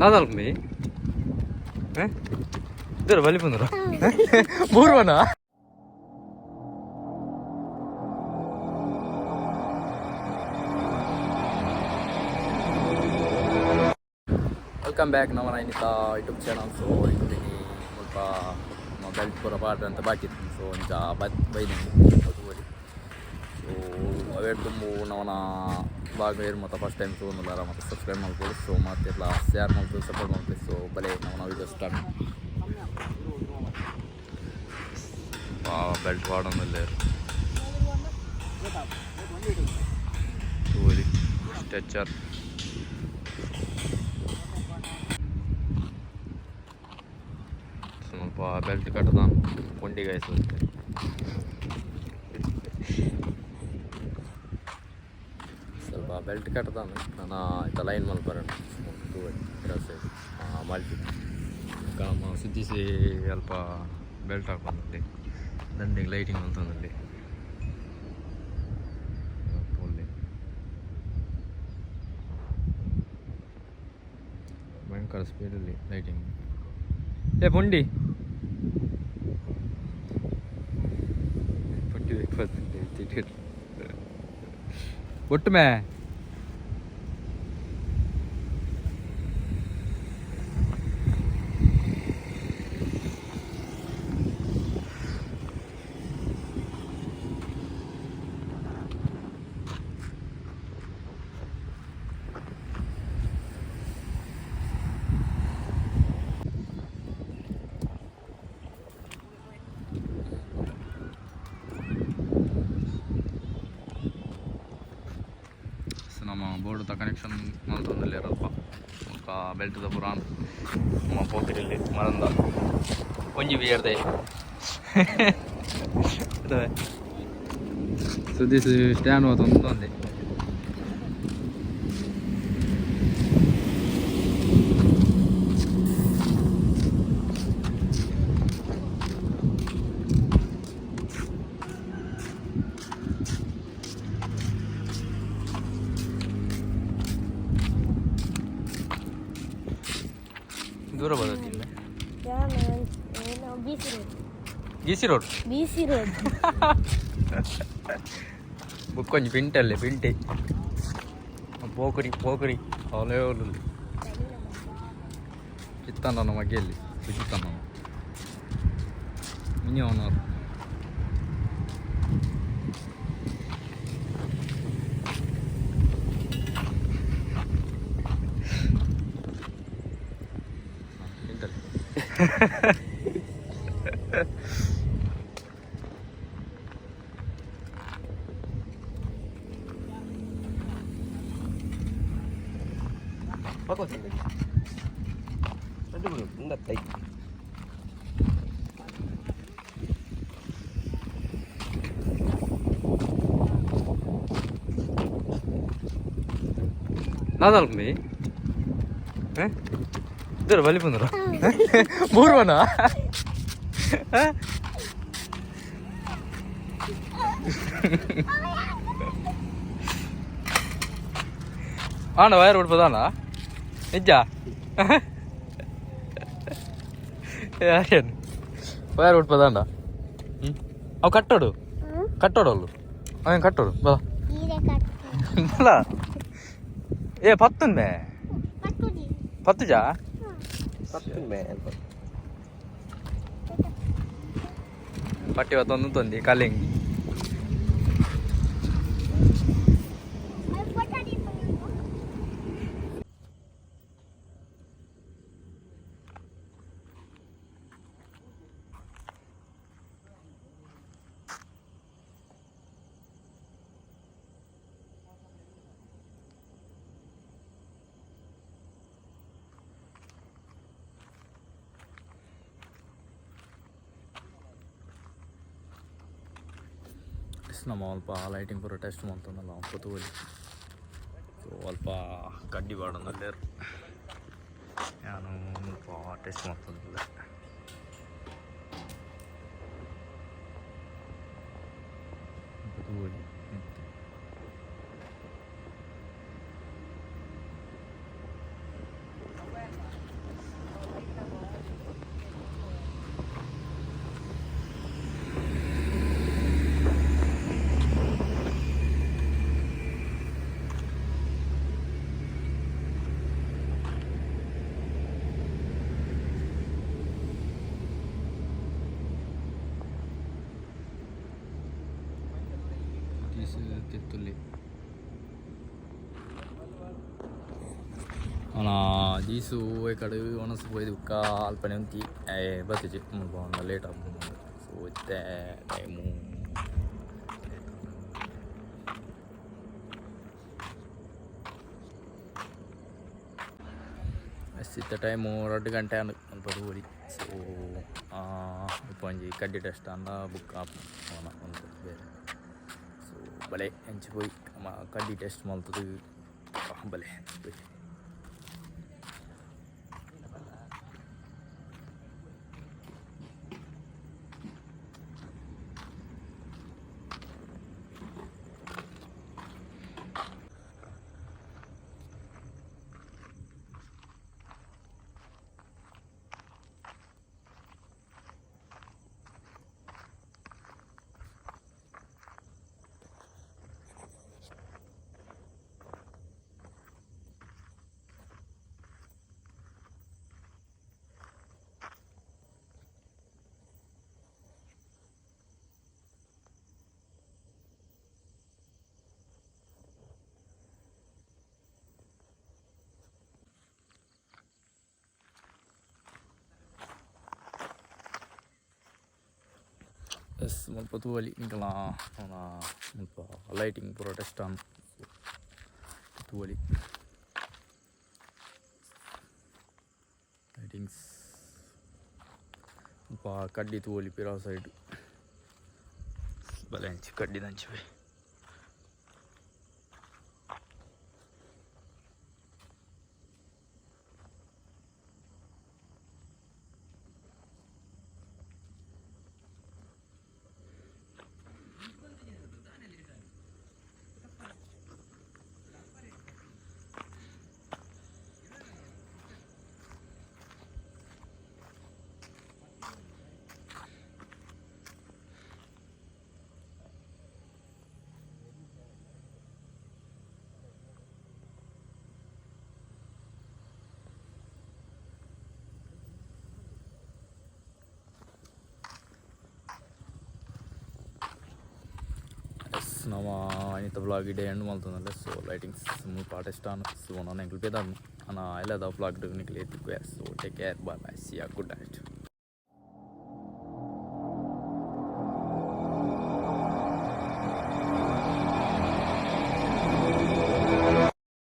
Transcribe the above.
ದಾದಲ್ಪಿ ಇద్దರ ಬಲಿ ಬಂದ್ರ ಬೂರ್ವನ. Welcome back ನಮ್ಮ ನೈನಿತಾ ಯೂಟ್ಯೂಬ್ ಚಾನಲ್. ಸೊ ಇದ್ದೀನಿ ಸ್ವಲ್ಪ ಬೆಲ್ಟ್ ಪೂರ ಪಾಡ್ರೆ ಅಂತ ಬಾಕಿ ಇತ್ತು. ಸೊ ಒಂಚ ಬತ್ ಬೈದಿಂಡು. ಸೊ ಅವೇ ತುಂಬು ನವನ ಬ್ಲಾಗ್ ಏರ್ ಮತ್ತು ಫಸ್ಟ್ ಟೈಮ್ ತಗೊಂಡಿಲ್ಲ ಮತ್ತು ಸಬ್ಸ್ಕ್ರೈಬ್ ಮಾಡ್ಕೊಳ್ಳಿ. ಸೊ ಮತ್ತೆಲ್ಲ ಶೇರ್ ಮಾಡ್ತೀವಿ, ಸಪೋರ್ಟ್ ಮಾಡ್ತೀವಿ. ಸೊ ಬಲೆ ನಾವು ವಿಡಿಯೋ ಸ್ಟಾರ್ಟ್. ಬೆಲ್ಟ್ ವಾಡೊಂದಿಲ್ಲ ಸ್ಟ್ರೆಚರ್. ಸ್ವಲ್ಪ ಬೆಲ್ಟ್ ಕಟ್ಟದ ಕೊಂಡಿಗಾಯ್ತು. ಸ್ವಲ್ಪ ಬೆಲ್ಟ್ ಕಟ್ಟದಾನ ನಾನು ಇತ್ತ ಲೈನ್ ಮಲ್ಪರ ಸೈಡ್ ಮಲ್ಪಿ ನಮ್ಮ ಸುದ್ದಿಸಿ ಅಲ್ಪ ಬೆಲ್ಟ್ ಹಾಕೊಂಡಲ್ಲಿ ದಂಡಿಗೆ ಲೈಟಿಂಗ್ ಅಂತಂದಲ್ಲಿ ಪೋಲಿ ಭಯಂಕರ ಸ್ಪೀಡಲ್ಲಿ ಲೈಟಿಂಗ್. ಏ ಪುಂಡಿ ಪುಂಡಿ ಬೇಕು. ಒಟ್ಟು ಮೇ ಸೊ ನಮ್ಮ ಬೋರ್ಡ್ದ ಕನೆಕ್ಷನ್ ಮಲ್ತೊಂದುಲ್ಲೆರ್ ಅಲ್ಪ. ಬೊಕ್ಕ ಬೆಲ್ಟ್ದ ಪೂರ ನಮ್ಮ ಪೋಕಿರಲ್ಲಿ ಮರಂದ ಒಂಜಿ ಬಿಯರ್ದೆ ಸುದ್ದಿ ಸ್ಟ್ಯಾಂಡ್ ಒಂದೊಂದೇ. ದೂರ ಬರೋದಿಲ್ಲ. B C road. G C road. B C road. ಬುಕ್ಕೊಂಜಿ ಪಿಂಟಲ್ಲೇ ಪಿಂಟೆ ಪೋಕರಿ ಪೋಕರಿ ಅವಲೇ. ಚಿತ್ತಣ್ಣ ಮಗ್ಗೆಯಲ್ಲಿ ಸುಜಿತಣ್ಣ ಮಿನಿ ಅವನವರು. ಪಿಂಟಲ್ಲಿ ದಾದಲ್ಪಿ ಇద్దರ ಬಲಿ ಬಂದ್ರ ಬೂರ್ವನ. ಆಂಡ ವೈರ್ ಉಡ್ಪದಾನ ನಿಜ ಯಾರೇನು ವೈರ್ ಉಡ್ಪದಾಂಡ. ಅವು ಕಟ್ಟೋಡು ಕಟ್ಟೋಡು ಅಲ್ಲು ಅವೇನು ಕಟ್ಟೋಡು ಬಾ. ಬಲ ಏ ಪತ್ತುಂದೆ ಪತ್ತುಜಾ. ಪಟ್ಟಿ ಹೊತ್ತೊಂದು ತೊಂದಿ ಕಲೆಂಗಿ. ನಮ್ಮ ಅಲ್ಪ ಲೈಟಿಂಗ್ ಪೂರ ಟೆಸ್ಟ್ ಮಂತೊಂದಲ್ಲ ಪೊತುವಲಿ. ಸೊ ಅಲ್ಪ ಕಡ್ಡಿ ಬಾಡೊಂದುಲ್ಲೆರ್ ಯಾನು ಮುಲ್ಪ ಟೆಸ್ಟ್ ಮಂತೊಂದುಲ್ಲೆ. ತೂವೊಲಿ. ಜೀಸು ತಿರ್ತುಲ್ಲಿ ಅವನ ಜೀಸು ಕಡೆ ಒಣಸು ಪೋಯ್ದು ಬುಕ್ಕ ಅಲ್ಪನೆ ಉಂತಿ ಬತ್ತಿಜಿ ಮುಲ್ಪ ಲೇಟ್ ಆಪುಂಡು. ಸೊ ಇತ್ತೆ ಟೈಮು ಎಸ್, ಇತ್ತೆ ಟೈಮು 2 ಗಂಟೆ ಆಂಡ್ ಮುಲ್ಪ ತೂವೊಲಿ. ಸೊ ಮುಲ್ಪ ಒಂಜಿ ಕಡ್ಡಿ ಟೆಸ್ಟ್ ಆಂಡ ಬುಕ್ಕ ಆಪುಂಡು ಒಂತೆ ಬೇಲೆ. ಸೊ ಬಲೆ ಅಂಚಿ ಪೋಯಿ ಕಡ್ಡಿ ಟೆಸ್ಟ್ ಮಲ್ತುದು ಬಲೆ ಪೋಯಿ. ಎಸ್, ಮುಲ್ಪ ತೂವೊಲಿ ನಿಕಲ್ನ ಮುಲ್ಪ ಲೈಟಿಂಗ್ ಪೂರ ಟೆಸ್ಟ್ ಆಂಡ್. ತೂವೊಲಿ ಲೈಟಿಂಗ್ಸ್. ಮುಲ್ಪ ಕಡ್ಡಿ ತೂವೊಲಿ ಪಿರವು ಸೈಡ್. ಬಲೆ ಅಂಚಿ ಕಡ್ಡಿದಂಚಿ. ಎಸ್, ನಮ ಇನಿತ ವ್ಲಾಗ್ ಇಡೆ ಎಂಡ್ ಮಲ್ತೊಂದುಲ್ಲೆ. ಸೊ ಲೈಟಿಂಗ್ಸ್ ಮುಲ್ಪ ಟೆಸ್ಟ್ ಆಂಡ್. ಸೊ ನನ ಎಂಕುಲು ಪಿದಾಡ್ನ. ನನ ಎಲ್ಲದ ವ್ಲಾಗ್ ನಿಕುಲು ತಿಕ್ಕುವೆ. So take care, bye bye, see ya, good night.